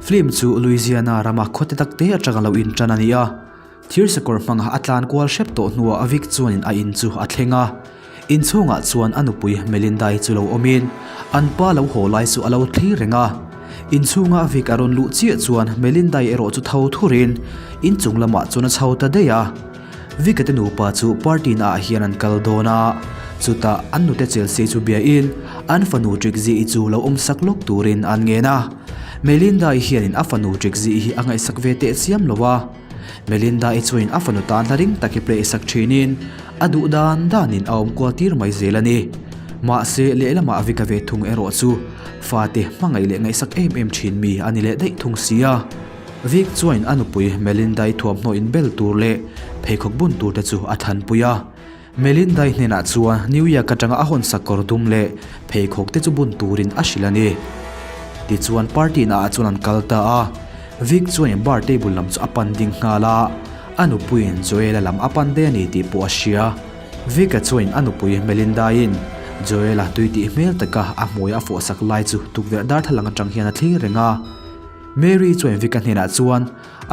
Film chu Louisiana rama khaw te tak te atanga lo intan a ni a. Thir sakawr hmanga a tlan kual hrep tawh hnuah Vic chuanin a in chu a thleng a. Inchhungah chuan a nupui Melinda-i chu lo awmin an pa lo haw lai chu a lo thlir reng a. Inchhunga Vic a rawn luh chiah chuan Melinda-i erawh chu tho thurin inchung lamah chuan a chho ta daih a. Vic-a te nupa chu party naah hian an kal dawn a, chutah an nute Chelsea chu biain an fanu Trixie-i chu lo awm sak lawk turin an ngen a. Melinda-i hianin a fanu Trixie-i hi a ngaihsak ve teh chiam lo a. Melinda-i chuanin a fanu tan hla ring tak hi play sak thinin a duh dan danin a awm kual tir mai zel a ni. Mahse, lehlamah Vic-a ve thung erawh chu fate hmangaih leh ngaihsak em em thin mi a ni leh daih thung si a. Vic chuanin a nupui Melinda-i thuamhnaw inbel tur leh pheikhawk bun tur te chu a thanpui a. Melinda-i hnenah chuan New York atanga a hawn sakawr dum leh pheikhawk te chu bun turin a hrilh a ni. Tichuan party naah chuan an kal ta a, Vic chuanin bar table lam chu a pan ding nghal a, a nupuiin Joel-a lam a pan daih a ni tih pawh a hria. Vic-a chuanin a nupui Melinda-i'n Joel-a tui tih hmel taka a hmui a fawhsak lai chu tukverh darthlalang atang hian a thlir reng a. Mary chuanin Vic-a hnenah chuan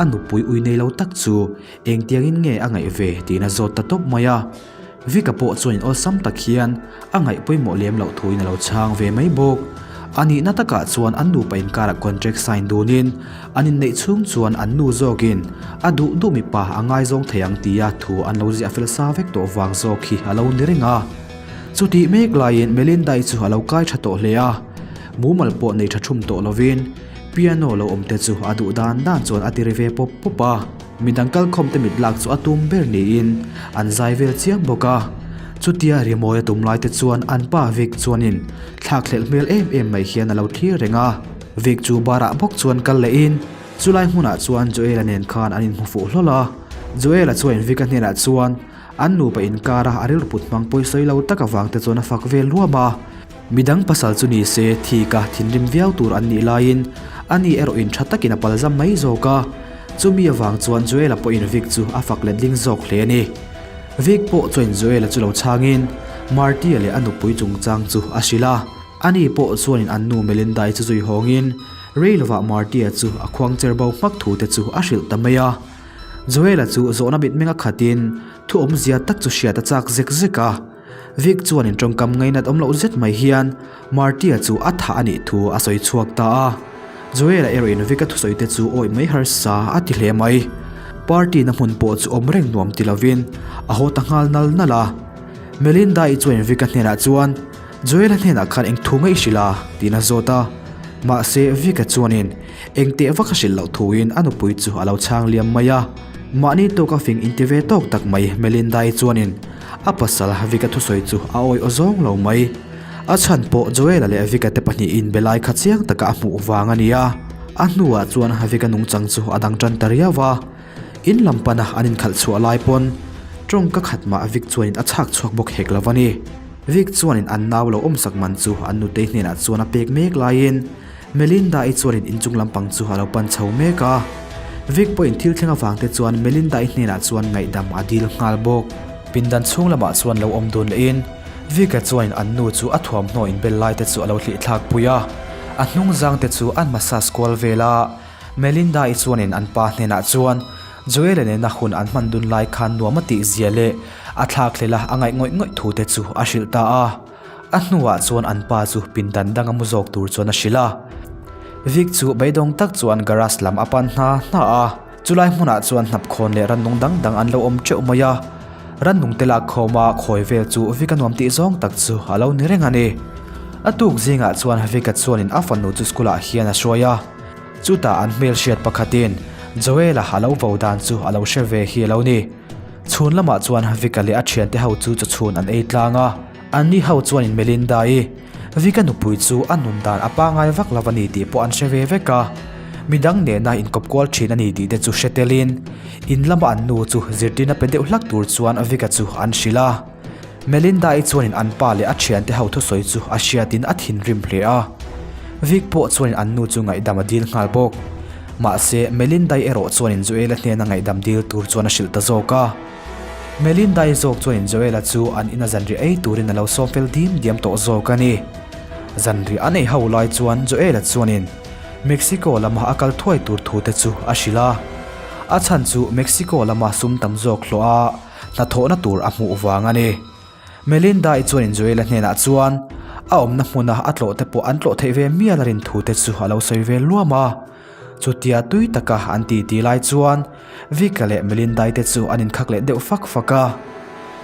a nupui ui nei lo tak chu Engtiangin nge a ngaih ve tiin a zawt ta tawp mai a. Vika pawh chuan awlsam tak hian a ngaih pawimawh lem loh thuin a lo chhang ve mai bawk. A nihna takah chuan an nupa inkarah contract sign dunin an inneih chhung chuan an nu zawkin a duh duh mipa a ngaizawng thei ang tia thu an lo ziah fel sa vek tawh vang zawk hi a lo ni reng a. Chutih mek laiin Melinda-i chu a lo kai tha tawh hle a, mumal pawh nei tha thum tawh lovin piano lo awm te chu a duh dan dan chuan a ti ri ve pawp pawp a. Midang kalkhawmte mit lak chu a tum ber niin an zai vel chiam bawk a. Chutia rimawi a tum lai te chuan an pa Vic chuanin thlakhlelh hmel em em mai hian a lo thlir reng a. Vic chu bar ah bawk chuan kal lehin chulai hmunah chuan Joel-a nen khan an inhmu fuh hlawl a. Joel-a chuanin Vic-a hnenah chuan an nupa inkara a rilru put hmang pawisawi lo tak avang te chuan a fak vel ruam a. Midang pasal chu ni se thika thinrim viau tur an nih laiin ani erawhin tha takin a palzam mai zawk a. Chumi avang chuan Joel-a pawhin Vic chu a fak letling zawk hle a ni. Vic pawh chuan Joel-a chu lo chhangin Marty-a leh a nupui chungchang chu a hrilh a. Ani pawh chuanin an nu Melinda-i chu zui hawngin rei lovah Marty-a chu a khuang cher bo hmak thu te chu a hrilh ta mai a. Joel-a chu zawhna mitmeng a khatin thu awmzia tak chu hriat a chak zek zek a. Vic chuan in tawngkam ngainat awm loh zet mai hian Marty-a chu a thah a nih thu a sawi chhuak ta a. Joel-a erawh in Vic-a thusawi te chu awih mai harsa a ti hle mai. Party na hmun pawh chu awm reng nuam ti lovin a haw ta nghal nal nal a. Melinda-i chuan Vic-a hnenah chuan Joel-a hnenah khan eng thu nge i hrilh a? tiin a zawt a. Mahse Vic-a chuanin eng teh vak a hrilh loh thuin a nupui chu a lo chhang liam mai a. Mahni tawka fing inti ve tawk tak mai Melinda-i chuanin A pasal Vic-a thusawi chu a awih aw zawng lo mai. A chhan pawh Joel-a leh Vic-a te pahnihin be lai kha chiang taka a hmuh vang a ni a. A hnuah chuan Vic-a nungchang chu a dang tan ta riau a. In lam pana an inkhalh chhuah lai pawn tawngka khat mah Vic chuanin a chhak chhuak bawk hek lo a ni. Vic chuanin an nau lo awmsak man chu an nutei hnenah chuan a pek mek laiin Melinda-i chuanin inchung lampang chu a lo pan chho mek a. Vic pawhin thil thleng avangte chuan Melinda-i hnenah chuan ngaihdam a dil nghal bawk. Pindan chhung lamah chuan lo awm dun lehin Vic-a chuanin an nu chu a thuamhnaw inbel laite chu a lo hlihthlak pui a. A hnung zangte chu an massage kual vel a. Melinda-i chuanin an pa hnenah chuan Joel-a nena hun an hman dun lai khan nuam a tih zia leh a thlakhlel a a ngaih ngawih ngawih thute chu a hrilh ta a. A hnuah chuan an pa chu pindan danga mu zawk tur chuan a hrilh a. Vic chu beidawng tak chuan garage lam a pan hna hna a, chulai hmunah chuan hnapkhawn leh rannung dang dang an lo awm teuh mai a. Rannung te lak khawma khawi vel chu Vic a nuam tih zawng tak chu a lo ni reng a ni. A tuk zingah chuan Vic-a chuanin a fanu chu school ah hian a hruai a. Chutah an hmelhriat pakhatin Joel-a a lo vo dan chu a lo hre ve hi a lo ni. Chhun lamah chuan Vic-a leh a thiante ho chu chawchhun an ei tlang a. Anni ho chuanin Melinda-i, Vic-a nupui chu a nun dan a pangai vak lo a ni tih pawh an hre ve vek a. Midang nena inkawp kual thin a ni tih te chu hre telin, in lama an nu chu zirtirna pe deuh hlak tur chuan Vic-a chu an hrilh a. Melinda-i chuanin an pa leh a thiante ho thusawi chu a hriatin a thinrim hle a. Vic pawh chuanin an nu chu ngaihdam a dil nghal bawk. Mahse, Melinda-i erawh chuanin Joel-a hnena ngaihdam dil tur chuan a hrilh ta zawk a. Melinda-i zawk chuanin Joel-a chu an ina zanriah ei turin a lo sawm fel dim diam tawh zawk a ni. Zanriah a neih ho lai chuan Joel-a chuanin. Mexico lama a kal thuai tur thu te chu a hrilh a. A chhan chu Mexico lama sum tam zawk hlawh a hnathawhna tur a hmuh vang a ni. Melinda-i chuanin Joel-a hnenah chuan a awmna hmuna a tlawh te pawh an tlawh theih ve mial a rin thu te chu a lo sawi ve luam a. Chutia tui taka an titi lai chuan Vic-a leh Melinda-i te chu an inkhak leh deuh fak fak a.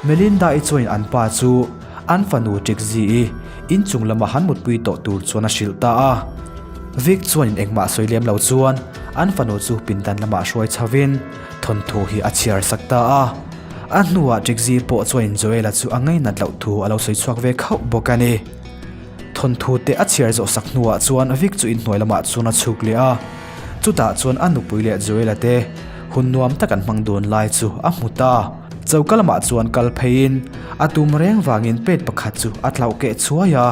Melinda-i chuanin an pa chu an fanu Trixie-i inchung lama han mutpui tawh tur chuan a hrilh ta a. Vic chuanin engmah sawi lem lo chuan an fanu chu pindan lamah hruai chhovin thawnthu hi a chhiar sak ta a. A hnuah Trixie pawh chuanin Joel-a chu a ngainat loh thu a lo sawi chhuak ve khauh bawk a ni. Thawnthu te a chhiar zawh sak hnuah chuan Vic chu inhnuai lamah chuan a chhuk leh a, chutah chuan a nupui leh Joel-a te hun nuam tak an hmang dun lai chu a hmu ta. Choka lamah chuan kal pheiin a tum reng vangin plate pakhat chu a tlauh keh chhuai a.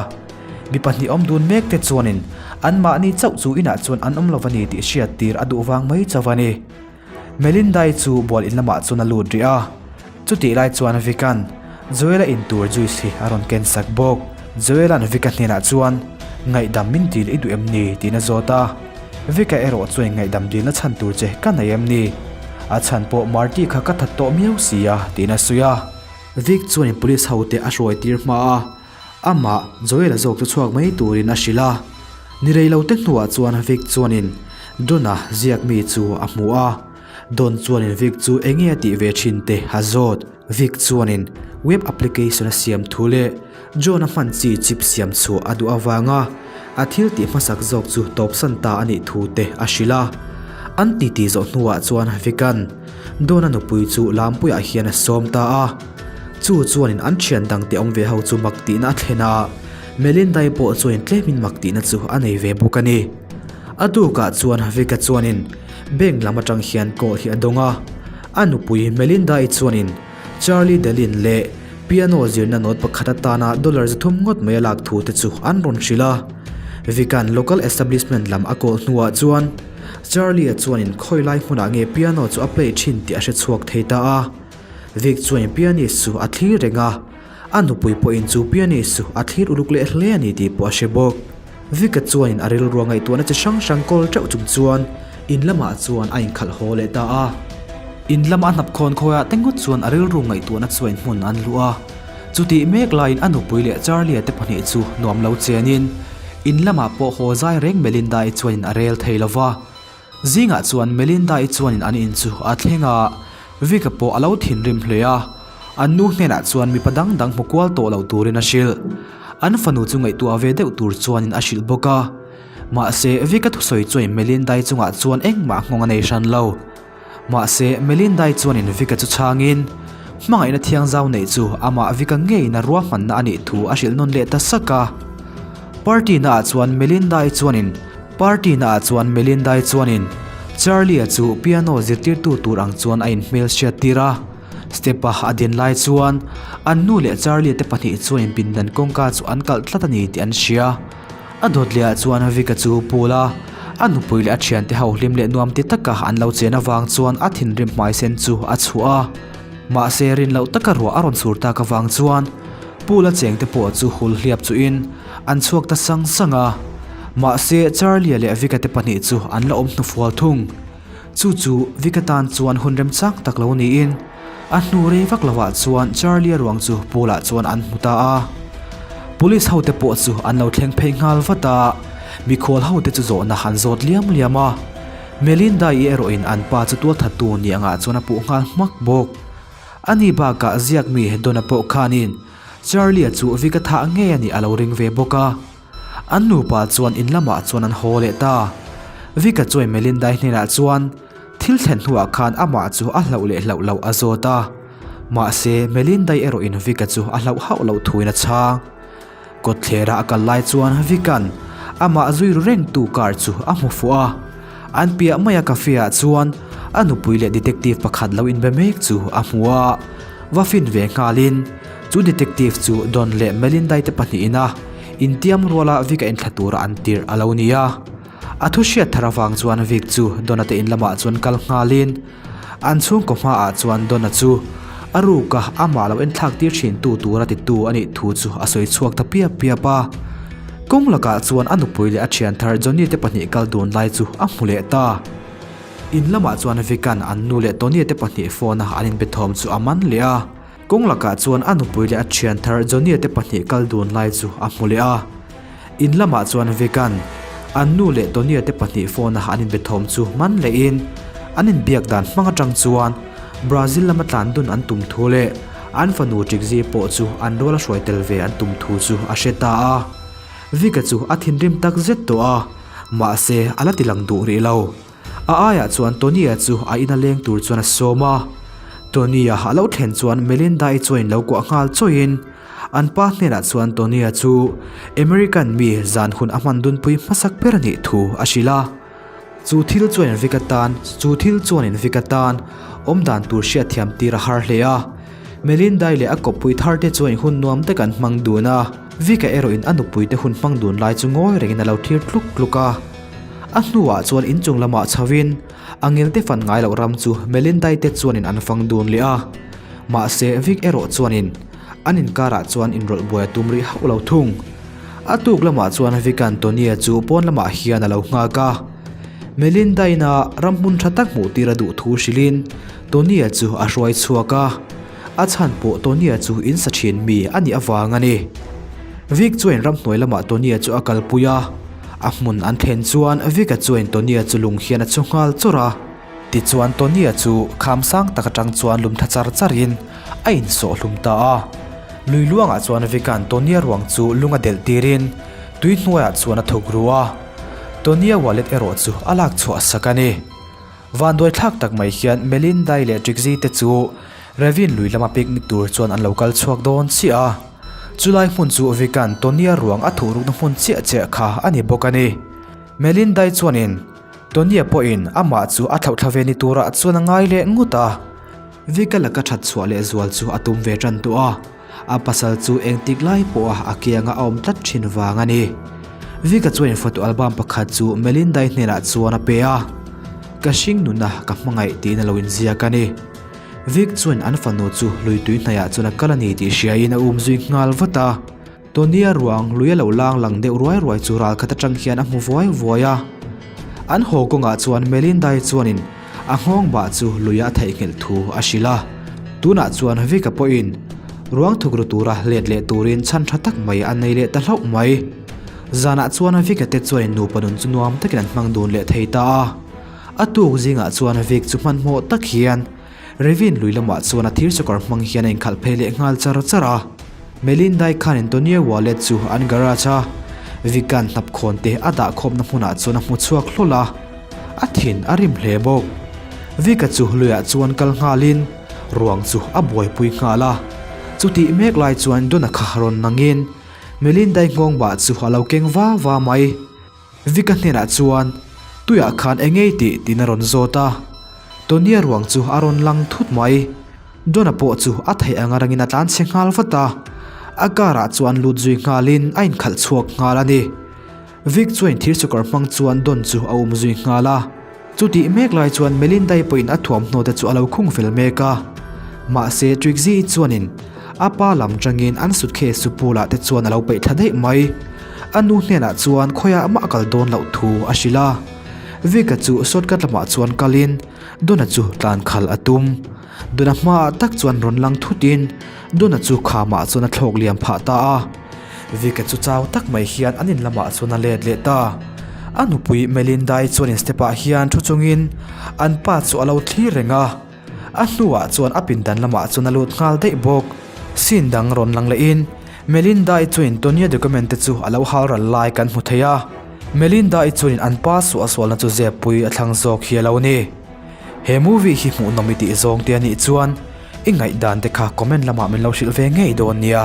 Mi pahnih awm dun mek te chuanin anmahni chauh chu inah chuan an awm lo a ni tih hriat tir a duh vang mai chauh a ni. Melinda-i chu bual in lamah chuan a lut rih a, chutih lai chuan Vic-a'n Joel-a in tur juice hi a rawn ken sak bawk. Joel-a'n Vic-a hnenah chuan, Ngaihdam min dil i duh em ni? tiin a zawt a. Vic-a erawh chuan Ngaihdam dilna chhan tur che ka nei em ni? A chhan pawh Marty kha ka that tawh miau si a, tiin a sawi a. Vic chuan police hote a hruai tir hma a, Amah, Joel-a zawk chu chhuak mai turin a hrilh a. Ni rei lo te hnuah chuan Vic chuanin Don-a ziak mi chu a hmu a. Don chuanin Vic chu eng nge a tih ve thin te a zawt. Vic chuanin web application a siam thu leh John-a hman chi chip siam chhuah a duh avanga a thil tih hmasak zawk chu tawpsan ta a nih thu te a hrilh a. An titi zawh hnuah chuan Vic-a'n Don-a nupui chu Lampuiah hian a sawm ta a. Chu chuanin an thian dangte awm ve ho chu mak tihna a thlen a, Melinda-i pawh chuanin tlemin mak tihna chu a nei ve bawk a ni. A tukah chuan Vic-a chuanin bank lam atang hian call hi a dawng a, a nupui Melinda-i chuanin Charlie Delin leh piano zirna note pakhat atana dollar 300 ngawt mai a lak thu te chu an rawn hrilh a. Vic-a'n local establishment lam a call hnuah chuan Charlie-a chuanin khawi lai hmunah nge piano chu a play thin tih a hre chhuak thei ta a. Vic chuan pianist chu a thlir reng a, a nupui pawhin chu pianist chu a thlir uluk leh hle a ni tih pawh a hre bawk. Vic-a chuanin a rilrua ngaihtuahna chi hrang hrang kawl teuh chung chuan in lamah chuan a inkhalh haw leh ta a. In lama a hnap khawn khawiah te ngawt chuan a rilru ngaihtuahna chuan hmun an luh a. Chutih mek laiin a nupui leh Charlie-a te pahnih chu nuam lo chenin in lamah pawh haw zai reng Melinda-i chuanin a rel thei lo va. Zingah chuan Melinda-i chuanin an in chu a thleng a, Vic-a pawh a lo thinrim hle a. An nu hnenah chuan mipa dang dang hmu kual tawh lo turin a hrilh. An fanu chu ngaihtuah ve deuh tur chuanin a hrilh bawk a. Mahse, Vic-a thusawi chuanin Melinda-i chungah chuan engmah nghawng a nei hran lo. Mahse, Melinda-i chuanin Vic-a chu chhangin, hmangaihna thiangzau neih chu amah Vic-a ngeiin a ruahmanna a nih thu a hrilh nawn leh ta sak a. Party naah chuan Melinda-i chuanin Party naah chuan Melinda-i chuanin Charlie-a chu piano zirtirtu tur ang chuan a inhmel hriat tir a. Step-a a din lai chuan an nu leh Charlie-a te pahnih chuanin pindan kawngka chu an kalh tlat a ni tih an hria. A dawt lehah chuan Vic-a chu pool a a nupui leh a thiante ho hlim leh nuam ti taka an lo chen avang chuan a thinrim hmaisen chu a chhuah a. Mahse rin loh taka ruah a rawn chhur tak avang chuan Pool a chengte pawh chu hul hliap chuhin an chhuak ta sang sang a. Mahse Charlie-a leh Vic-a te pahnih chu an la awm hnufual thung. Chu chu Vic-a tan chuan hun remchang tak lo niin a hnu rei vak lovah chuan Charlie-a ruang chu pool ah chuan an hmu ta a. Police hote pawh chu an lo thleng phei nghal vat a, mikhual hote chu zawhna an zawt liam liam a. Melinda-i erawhin an pa chu tualthattu ni angah chuan a puh nghal hmak bawk. Ani bakah ziak mi Donna pawh khanin Charlie-a chu Vic-a thah ngei a nih a lo ring ve bawk a. An nupa chuan in lamah chuan an haw leh ta. Vic-a chuan Melinda-i hnenah chuan thil thlen hnuah khan amah chu a hlauh leh hlauh loh a zawt a. Mahse, Melinda-i erawhin Vic-a chu a hlauh hauh loh thuin a chhang. Kawtthlera a kal lai chuan Vic-a'n amah zui ru rengtu car chu a hmu fuh a. An piah maia cafe ah chuan a nupui leh detective pakhat lo inbe mek chu a hmu a. Va fin ve nghalin chu detective chu Don leh Melinda-i te pahnihin a intiam ruala Vic-a inthla tura an tirh a lo ni a. A thu hriat thar avang chuan Vic chu Don-a te in lamah chuan kal nghalin An chhungkaw hmaah chuan Donna chu a ruka amah lo enthlak tir thin tu tura titu a nih thu chu a sawi chhuak ta piap piap a. Kawng lakah chuan a nupui leh a thian thar Johnny te pahnih kal dun lai chu a hmu leh ta. In lamah chuan Vic-a'n an nu leh Tony te pahnih phone-a an inbe thawm chu a man leh a. Kawng lakah chuan a nupui leh a thian thar Johnny te pahnih kal dun lai chu a hmu leh a. In lamah chuan Vic-a'n an nu leh Tony te pahnih phone-a an inbe thawm chu man lehin an inbiak dan hmang atang chuan Brazil lama tlan dun an tum thu leh an fanu Trixie pawh chu an ruala hruai tel ve an tum thu chu a hre ta a. Vic-a chu a thinrim tak zet tawh a, mahse a la ti lang duh rih lo. A aiah chuan Tony-a chu a ina leng tur chuan a sawm a. Tony-a a lo thlen chuan Melinda-i chuan lo kuah nghal chawiin an pa hnenah chuan Tony-a chu American mi zan hun a hman dunpui hmasak ber a nih thu a hrilh a. Chu thil chuan Vic-a tan chu thil chuanin Vic-a tan awmdan tur hriatthiam tir a har hle a. Melinda-i leh a kawppui thar te chuan hun nuam tak an hmang dun a. Vic-a erawhin a nupui te hun hmang dun lai chu ngawi rengin a lo thlir tluk tluk a. A hnuah chuan inchung lamah chhoin a ngelte fan ngai loh ram chu Melindai te chuanin an fang dun leh a. Mahse Vic erawh chuanin an inkarah chuan inrawlh buai a tum rih hauh lo thung. A tuk lamah chuan Vic Antonia chu pawn lamah hian a lo nghak a. Melinda-in-a ram hmun tha tak hmuh tir a duh thu hrilhin Tonia chu a hruai chhuak a. A chhan pawh Tonia chu in sa thin mi a nih avang a ni. Vic chuan ramhnuai lamah Tonia chu a kalpui a. A hmun an thlen chuan Vic-a chuan Tonia chu lung hian a chu nghal chawrh a. Tichuan Tonia chu kham sang tak atang chuan lum tha char charin a insawh hlum ta a. Lui luangah chuan Vic-a'n Tonia ruang chu lung a delh tirin tui hnuaiah chuan a thuk ru a. Tonia wallet erawh chu a lak chhuah sak a ni. Vanduai thlak tak mai hian Melindai leh Trixie te chu Ravine lui lama picnic tur chuan an lo kal chhuak dawn chiah a. Chulai hmun chu Vic-a'n Tonia ruang a thuh rukna hmun chiah chiah kha a ni bawk a ni. Melindai chuanin Tonia pawhin amah chu a thlauh thla ve ni turah chuan a ngai leh ngut a. Vic-a laka that chhuah leh zual chu a tum ve tan tawh a. A pasal chu engtik lai pawha a kianga a awm tlat thin vang a ni. Vic-a chuan photo album pakhat chu Melinda-i hnenah chuan a pe a, Ka hring nuna ka hmangaih tiin a lo inziak a ni. Vic chuan an fanu chu lui tui hnaiah chuan a kal a ni tih hriain a um zui nghal vat a. Tonia ruang lui a lo lang lang deuh ruai ruai chu ral khat atang hian a hmu vuai vuai a. An haw kawngah chuan Melinda-i chuanin a nghawng bah chu luia a theihnghilh thu a hrilh a. Tunah chuan Vic-a pawhin ruang thuk ru tura let leh turin chhan tha tak mai a nei leh ta hlauh mai. Zanah chuan Vic-a te chuanin nupa nun chu nuam takin an hmang dun leh thei ta a. A tuk zingah chuan Vic chu hmanhmawh tak hian Ravine lui lamah chuan a thir sawkar hmang hian a inkhalh phei leh nghal char char a. Melindai khan Antonio wallet chu an garage a Vic-a'n hnapkhawn te a dah khawpna hmunah chuan a hmu chhuak hlawl a, a thin a rim hle bawk. Vic-a chu luiah chuan kal nghalin ruang chu a buaipui nghal a. Chutih mek lai chuan Donna kha rawn nangin Melindai nghawng bah chu a lo keng va va mai. Vic-a hnenah chuan tuiah khan eng ngei tih tiin a rawn zawt a. Tonia ruang chu a rawn lang thut mai. Donna pawh chu a theih anga rangin a tlan chhe nghal vat a, a car ah chuan lut zui nghalin a inkhalh chhuak nghal a ni. Vic chuan thir sukar hmang chuan Don chu a um zui nghal a. Chutih mek lai chuan Melinda-i pawhin a thuamhnaw te chu a lo khung fel mek a. Mahse Trixie-i chuanin a pa lam tangin an suitcase chu pool ah te chuan a lo peih thla daih mai. A nu hnenah chuan khawiah mah a kal dawn loh thu a hrilh a. Vic-a chu shortcut lamah chuan kalin Donna chu tlan khalh a tum. Donna hmaah tak chuan rawn lang thutin Donna chu khamah chuan a thlawk liam phah ta a. Vic-a chu chau tak mai hian an in lamah chuan a let leh ta. A nupui Melinda-i chuan in step-ah hian thu chungin an pa chu a lo thlir reng a. A hnuah chuan a pindan lamah chuan a lut nghal daih bawk. Scene dang rawn lang lehin Melinda-i chuan Tonya document te chu a lo hal ral lai kan hmu thei a. Melinda-i chuanin an pa suahsualna chu zeppui a thlang zawk hi a lo ni. He movie hi hmuhnawm i tih zawng te a nih chuan i ngaihdan te kha comment lamah min lo hrilh ve ngei dawn nia.